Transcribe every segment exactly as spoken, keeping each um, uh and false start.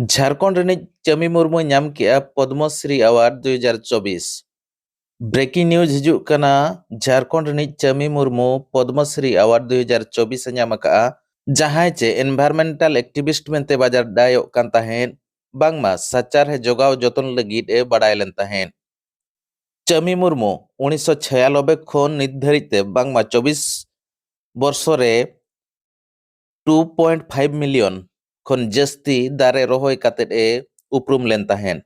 ᱡᱷᱟᱲᱠᱷᱚᱸᱰ ᱨᱤᱱᱤᱡ ᱪᱟᱹᱢᱤ ᱢᱩᱨᱢᱩᱭ ᱧᱟᱢ ᱠᱮᱜᱼᱟ ᱯᱚᱫᱽᱢᱚᱥᱨᱤ ᱟᱣᱟᱨᱰ ᱫᱩ ᱦᱟᱡᱟᱨ ᱪᱚᱵᱵᱤᱥ᱾ Breaking news ᱦᱤᱡᱩᱜ ᱠᱟᱱᱟ, ᱡᱷᱟᱲᱠᱷᱚᱸᱰ ᱨᱤᱱᱤᱡ ᱪᱟᱹᱢᱤ ᱢᱩᱨᱢᱩ ᱯᱚᱫᱽᱢᱚᱥᱨᱤ ᱟᱣᱟᱨᱰ ᱫᱩ ᱦᱟᱡᱟᱨ ᱪᱚᱵᱵᱤᱥ ᱮ ᱧᱟᱢ ᱟᱠᱟᱫᱼᱟ, ᱡᱟᱦᱟᱸᱭ ᱪᱮ environmental activist ᱢᱮᱱᱛᱮ ᱵᱟᱰᱟᱭᱚᱜ ᱠᱟᱱ ᱛᱟᱦᱮᱸᱫ, ᱵᱟᱝᱢᱟ ᱥᱟᱪᱟᱨᱦᱮ ᱡᱚᱜᱟᱣ ᱡᱚᱛᱚᱱ ᱞᱟᱹᱜᱤᱫ ᱮ ᱵᱟᱰᱟᱭ ᱞᱮᱱ ᱛᱟᱦᱮᱸᱫ᱾ ᱪᱟᱹᱢᱤ ᱢᱩᱨᱢᱩ ᱩᱱᱤᱥᱥᱚ ᱪᱷᱤᱭᱟᱱᱚᱵᱵᱳᱭ ᱠᱷᱚᱱ ᱱᱤᱛ ᱫᱷᱟᱹᱨᱤᱡ ᱛᱮ ᱵᱟᱝᱢᱟ ᱪᱚᱵᱵᱤᱥ ᱵᱚᱨᱥᱚ ᱨᱮ two point five million ᱠᱷᱚᱱ ᱡᱟᱹᱥᱛᱤ ᱫᱟᱨᱮ ᱨᱚᱦᱚᱭ ᱠᱟᱛᱮᱫ ᱮ ᱩᱯᱨᱩᱢ ᱞᱮᱱ ᱛᱟᱦᱮᱸᱫ᱾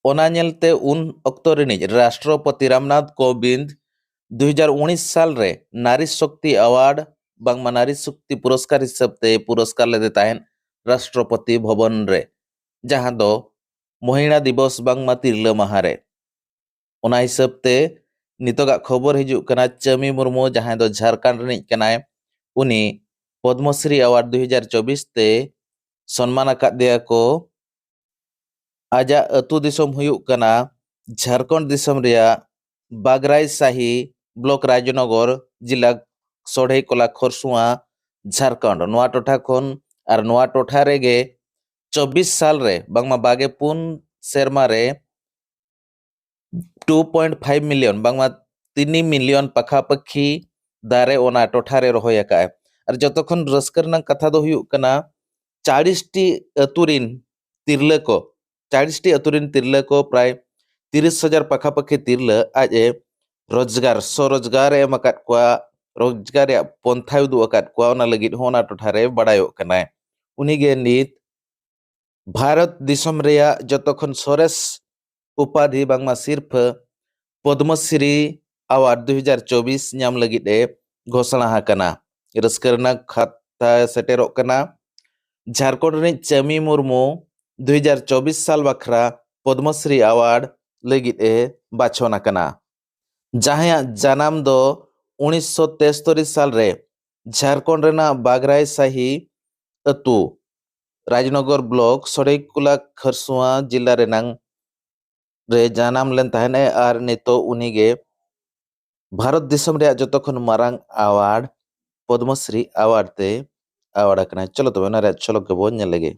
ᱚᱱᱟ ᱧᱮᱞᱛᱮ ᱩᱱ ᱚᱠᱛᱚ ᱨᱤᱱᱤᱡ ᱨᱟᱥᱴᱨᱚᱯᱚᱛᱤ ᱨᱟᱢᱱᱟᱛᱷ ᱠᱳᱵᱤᱱᱫᱽ ᱫᱩ ᱦᱟᱡᱟᱨ ᱩᱱᱤᱥ ᱥᱟᱞ ᱨᱮ ᱱᱟᱨᱤ ᱥᱚᱠᱛᱤ ᱟᱣᱟᱨᱰ ᱵᱟᱝᱢᱟ ᱱᱟᱨᱤ ᱥᱚᱠᱛᱤ ᱯᱩᱨᱚᱥᱠᱟᱨ ᱦᱤᱥᱟᱹᱵ ᱛᱮ ᱯᱩᱨᱚᱥᱠᱟᱨ ᱞᱮᱫᱮ ᱛᱟᱦᱮᱸᱫ ᱨᱟᱥᱴᱨᱚᱯᱚᱛᱤ ᱵᱷᱚᱵᱚᱱ ᱨᱮ, ᱡᱟᱦᱟᱸ ᱫᱚ ᱢᱚᱦᱤᱲᱟ ᱫᱤᱵᱚᱥ ᱵᱟᱝᱢᱟ ᱛᱤᱨᱞᱟᱹ ᱢᱟᱦᱟ ᱨᱮ᱾ ᱚᱱᱟ ᱦᱤᱥᱟᱹᱵ ᱛᱮ ᱱᱤᱛᱚᱜᱟᱜ ᱠᱷᱚᱵᱚᱨ ᱦᱤᱡᱩᱜ ᱠᱟᱱᱟ, ᱪᱟᱹᱢᱤ ᱢᱩᱨᱢᱩ, ᱡᱟᱦᱟᱸᱭ ᱫᱚ ᱡᱷᱟᱲᱠᱷᱚᱸᱰ ᱨᱤᱱᱤᱡ ᱠᱟᱱᱟᱭ, ᱩᱱᱤ ᱯᱚᱫᱽᱢᱚᱥᱨᱤ ᱟᱣᱟᱨᱰ ᱫᱩ ᱦᱟᱡᱟᱨ ᱪᱚᱵᱵᱤᱥ ᱛᱮ ᱥᱚᱱᱢᱟᱱ ᱟᱠᱟᱫᱮᱭᱟ ᱠᱚ᱾ ᱟᱡᱟᱜ ᱟᱹᱛᱩ ᱫᱤᱥᱚᱢ ᱦᱩᱭᱩᱜ ᱠᱟᱱᱟ ᱡᱷᱟᱲᱠᱷᱚᱸᱰ ᱫᱤᱥᱚᱢ ᱨᱮᱭᱟᱜ ᱵᱟᱜᱽᱨᱟᱭ ᱥᱟᱦᱤ ᱵᱞᱚᱠ, ᱨᱟᱡᱽᱱᱚᱜᱚᱨ ᱡᱤᱞᱟ, ᱥᱚᱲᱮᱠᱚᱞᱟ, ᱠᱷᱚᱨᱥᱩᱣᱟ, ᱡᱷᱟᱲᱠᱷᱚᱸᱰ᱾ ᱱᱚᱣᱟ ᱴᱚᱴᱷᱟ ᱠᱷᱚᱱ ᱟᱨ ᱱᱚᱣᱟ ᱴᱚᱴᱷᱟ ᱨᱮᱜᱮ ᱪᱚᱵᱵᱤᱥ ᱥᱟᱞ ᱨᱮ ᱵᱟᱝᱢᱟ ᱵᱟᱜᱮ ᱯᱩᱱ ᱥᱮᱨᱢᱟ ᱨᱮ two point five million, ᱵᱟᱝᱢᱟ ᱛᱤᱱᱤ ᱢᱤᱞᱤᱭᱚᱱ ᱯᱟᱠᱷᱟᱯᱟᱹᱠᱷᱤ ᱫᱟᱨᱮ ᱚᱱᱟ ᱴᱚᱴᱷᱟ ᱨᱮ ᱨᱚᱦᱚᱭ ᱟᱠᱟᱫᱼᱟᱭ᱾ ᱟᱨ ᱡᱚᱛᱚ ᱠᱷᱚᱱ ᱨᱟᱹᱥᱠᱟᱹ ᱨᱮᱱᱟᱜ ᱠᱟᱛᱷᱟ ᱫᱚ ᱦᱩᱭᱩᱜ ᱠᱟᱱᱟ, ᱪᱟᱲᱤᱥ ᱴᱤ ᱟᱹᱛᱩ ᱨᱤᱱ ᱛᱤᱨᱞᱟᱹ ᱠᱚ, ᱪᱟᱲᱤᱥ ᱴᱤ ᱟᱹᱛᱩ ᱨᱤᱱ ᱛᱤᱨᱞᱟᱹ ᱠᱚ, ᱯᱨᱟᱭ ᱛᱤᱨᱤᱥ ᱦᱟᱡᱟᱨ ᱯᱟᱠᱷᱟᱯᱟᱹᱠᱷᱤ ᱛᱤᱨᱞᱟᱹ ᱟᱡ ᱮ ᱨᱳᱡᱽᱜᱟᱨ, ᱥᱚ ᱨᱳᱡᱽᱜᱟᱨ ᱮ ᱮᱢ ᱟᱠᱟᱫ ᱠᱚᱣᱟ, ᱨᱳᱡᱽᱜᱟᱨ ᱨᱮᱭᱟᱜ ᱯᱚᱱᱛᱷᱟᱭ ᱩᱫᱩᱜ ᱟᱠᱟᱫ ᱠᱚᱣᱟ, ᱚᱱᱟ ᱞᱟᱹᱜᱤᱫ ᱦᱚᱸ ᱚᱱᱟ ᱴᱚᱴᱷᱟ ᱨᱮ ᱵᱟᱰᱟᱭᱚᱜ ᱠᱟᱱᱟᱭ᱾ ᱩᱱᱤ ᱜᱮ ᱱᱤᱛ ᱵᱷᱟᱨᱚᱛ ᱫᱤᱥᱚᱢ ᱨᱮᱭᱟᱜ ᱡᱚᱛᱚ ᱠᱷᱚᱱ ᱥᱚᱨᱮᱥ ᱩᱯᱟᱫᱷᱤ ᱵᱟᱝᱢᱟ ᱥᱤᱨᱯᱷᱟᱹ ᱯᱚᱫᱽᱢᱚᱥᱨᱤ ᱟᱣᱟᱨᱰ ᱫᱩ ᱦᱟᱡᱟᱨ ᱪᱚᱵᱵᱤᱥ ᱧᱟᱢ ᱞᱟᱹᱜᱤᱫ ᱮ ᱜᱷᱳᱥᱚᱱᱟ ᱟᱠᱟᱱᱟ᱾ ᱨᱟᱹᱥᱠᱟᱹ ᱨᱮᱱᱟᱜ ᱠᱟᱛᱷᱟ ᱥᱮᱴᱮᱨᱚᱜ ᱠᱟᱱᱟ, ᱡᱷᱟᱲᱠᱷᱚᱸᱰ ᱨᱤᱱᱤᱡ ᱪᱟᱹᱢᱤ ᱢᱩᱨᱢᱩ ᱫᱩ ᱦᱟᱡᱟᱨ ᱪᱚᱵᱵᱤᱥ ᱥᱟᱞ ᱵᱟᱠᱷᱨᱟ ᱯᱚᱫᱽᱢᱚᱥᱨᱤ ᱟᱣᱟᱨᱰ ᱞᱟᱹᱜᱤᱫ ᱮ ᱵᱟᱪᱷᱚᱱ ᱟᱠᱟᱱᱟ, ᱡᱟᱦᱟᱸᱭᱟᱜ ᱡᱟᱱᱟᱢ ᱫᱚ ᱩᱱᱤᱥᱥᱚ ᱛᱮᱥᱛᱚᱨᱤ ᱥᱟᱞ ᱨᱮ ᱡᱷᱟᱲᱠᱷᱚᱸᱰ ᱨᱮᱱᱟᱜ ᱵᱟᱜᱽᱨᱟᱭ ᱥᱟᱦᱤ ᱟᱹᱛᱩ, ᱨᱟᱡᱽᱱᱚᱜᱚᱨ ᱵᱞᱚᱠ, ᱥᱚᱲᱮᱠᱚᱞᱟ, ᱠᱷᱟᱨᱥᱩᱣᱟ ᱡᱤᱞᱟ ᱨᱮᱱᱟᱝ ᱨᱮ ᱡᱟᱱᱟᱢ ᱞᱮᱱ ᱛᱟᱦᱮᱸᱫ ᱮ᱾ ᱟᱨ ᱱᱤᱛᱚᱜ ᱩᱱᱤ ᱜᱮ ᱵᱷᱟᱨᱚᱛ ᱫᱤᱥᱚᱢ ᱨᱮᱭᱟᱜ ᱡᱚᱛᱚ ᱠᱷᱚᱱ ᱢᱟᱨᱟᱝ ᱟᱣᱟᱨᱰ, ᱯᱚᱫᱽᱢᱚᱥᱨᱤ ᱟᱣᱟᱨᱰ ᱛᱮ ᱟᱣᱟᱨᱰ ᱟᱠᱟᱱᱟᱭ᱾ ᱪᱚᱞᱚ ᱛᱚᱵᱮ ᱚᱱᱟ ᱨᱮᱭᱟᱜ ᱡᱷᱚᱞᱚᱠ ᱜᱮᱵᱚᱱ ᱧᱮᱞ ᱞᱮᱜᱮ᱾